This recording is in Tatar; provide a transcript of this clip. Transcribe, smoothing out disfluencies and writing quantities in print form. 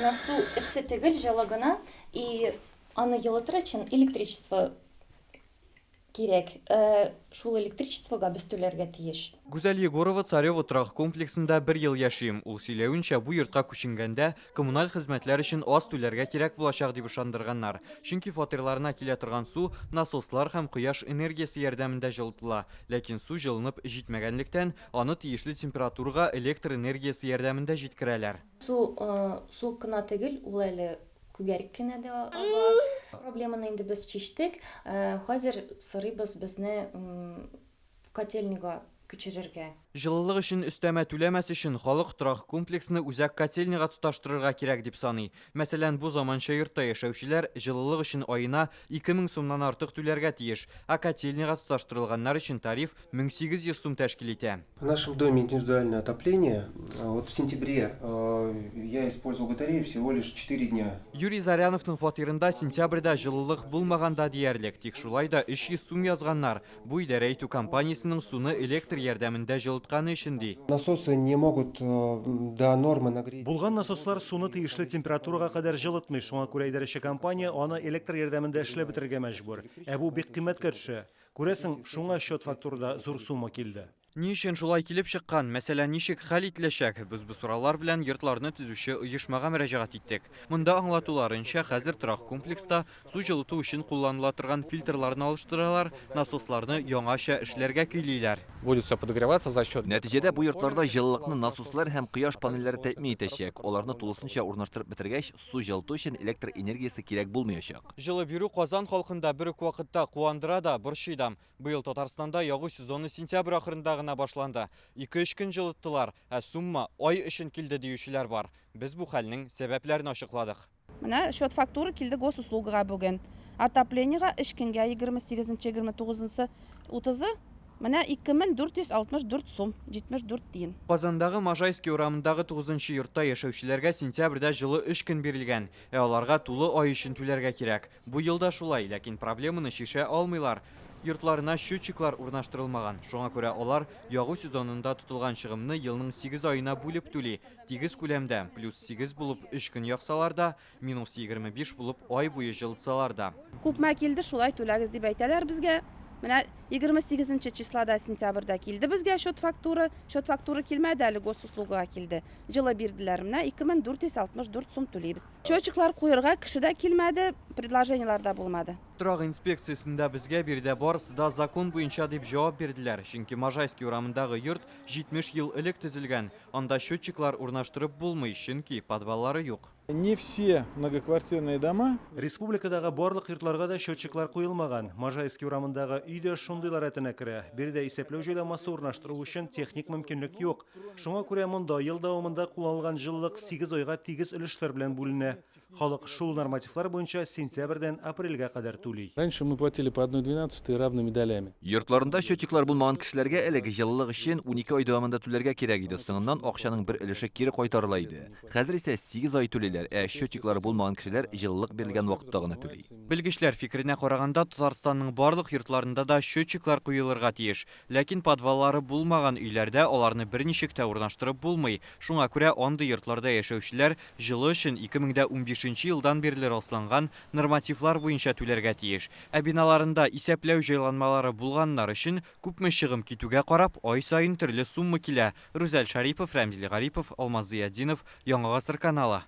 Но су эссе түгел, җылы гына. И аны елытыр өчен электричество кирәк. Ә шул электричествога без түләргә тиеш. Гүзәл Егорова Царево торак комплексында бер ел яши. Ул сөйләвенчә, бу йортка күченгәндә коммуналь хезмәтләр өчен аз түләргә кирәк булачак дип ышандырганнар. Чөнки фатирларына килә торган су насослар һәм кояш энергиясе ярдәмендә җылытыла. Ләкин су җылынып җитмәгәнлектән, аны тиешле температурага электр энергиясе ярдәмендә җиткерәләр. Су суык кына түгел, ул әле күгәрек кенә дә ага. Проблеманы инде без чиштек. Хәзер сорыйбыз безне котельныйга күчерергә. Җылылык өчен өстәмә түләмәс өчен халык торак комплексны үзәк котельныйга тоташтырырга кирәк дип саный. Мәсәлән, бу заманча йортта яшәүчеләр җылылык өчен аена 2000 сумнан артык түләргә тиеш, ә котельныйга тоташтырылганнар өчен тариф 1800 сум тәшкил итә. В нашем доме индивидуальное отопление. Вот в сентябре я использовал батарею всего лишь 4 дня. Юрий Заряновның фатирында сентябрьдә җылылык булмаган да диярлек, тик шулай да 300 сум язганнар. Бу идарә итү компаниясенең суны электр ярдәмендә җылытканы өчен, ди. Насосы не могут до нормы нагреть. Булган насослар суны тиешле температурага кадәр җылытмый, шуңа күрә идарәче компания аны электр ярдәмендә эшләп бетерергә мәҗбүр. Ә бу бик кыйммәткә төшә. Күрәсең, шуңа счет-фактурада зур сумма килде. Ни өчен шулай килеп чыккан, мәсьәлә ничек хәл ителәчәк? Без бу сораулар белән йортларны төзүче оешмага мөрәҗәгать иттек. Монда аңлатуларынча, хәзер торак комплекста су җылыту өчен кулланыла торган фильтрларны алыштыралар, насосларны яңача эшләргә көйлиләр. Будет все подогреваться за счет. Нәтиҗәдә бу йортларда җылылыкны насослар һәм кояш панельләре тәэмин итәчәк. Аларны тулысынча урнаштырып бетергәч, су җылыту өчен электр энергиясе кирәк булмаячак. Җылы бирү Казан халкын да бер үк вакытта куандыра да, борчый да. Быел Татарстанда ягу сезоны сентябрь ахырында гына башланды. Ике-өч көн җылыттылар, ә сумма ай өчен килде диючеләр бар. Без бу хәлнең сәбәпләрен ачыкладык. Менә счет-фактура килде госуслугага бүген. Отоплениега өч көнгә, 28 нче, 29 нчы, 30 ы. Менә 2464 сум 74 тиен. Казандагы Можайский урамындагы тугызынчы йортта яшәүчеләргә сентябрьдә җылы өч көн бирелгән, ә аларга тулы ай өчен түләргә кирәк. Бу ел да шулай, ләкин проблеманы чишә алмыйлар. Йортларына счетчиклар урнаштырылмаган, шуңа күрә алар ягу сезонында тотылган чыгымны елның сигез аена бүлеп түли, тигез күләмдә, плюс сигез булып өч көн яксалар да, Минус 25 булып ай буе җылытсалар да. Күпме килде, шулай түләгез дип әйтәләр безгә. Менә 28 нче числода сентябрьдә килде безгә счет-фактура. Счет-фактура килмәде әле, госуслугага килде. Җылы бирделәр. Менә 2464 сум түлибез. Счетчиклар куерга кеше дә килмәде, предложениеләр дә булмады. Торак инспекциясендә безгә биредә барысы да закон буенча дип җавап бирделәр. Чөнки Можайский урамындагы йорт 70 ел элек төзелгән. Анда счетчиклар урнаштырып булмый, чөнки подваллары юк. Не все многоквартирные дома. Республикадагы барлык йортларга да счетчиклар куелмаган. Можайский урамындагы өй дә шундыйлар рәтенә керә. Биредә исәпләү җайланмасы урнаштыру өчен техник мөмкинлек юк. Шуңа күрә монда ел дәвамында кулланылган җылылык сигез айга тигез өлешләр белән бүленә. Халык шул нормативлар буенча сентябрьдән апрельгә кадәр түли. Раньше мы платили по одной двенадцатой равными долями. Йортларында счетчиклар булмаган кешеләргә элек җылылык өчен 12 ай дәвамында түләргә кирәк иде, соңыннан акчаның бер өлеше кире кайтарыла иде. Хәзер исә 8 ай түлиләр, ә счетчиклары булмаган кешеләр җылылык бирелгән вакытта гына түли. Белгечләр фикеренә караганда, Татарстанның барлык йортларында да счетчиклар куелырга тиеш. Ләкин подваллары булмаган өйләрдә аларны берничек тә урнаштырып булмый. Шуңа күрә андый йортларда яшәүчеләр җылы өчен 2015 нче елдан бирле расланган нормативлар буенча түләргә тиеш. Ә биналарында исәпләү җайланмалары булганнар өчен күпме чыгым китүгә карап, ай саен төрле сумма килә. Рүзәл Шәрипов, Рәмзил Гарипов, Алмаз Зыятдинов, Яңа Гасыр каналы.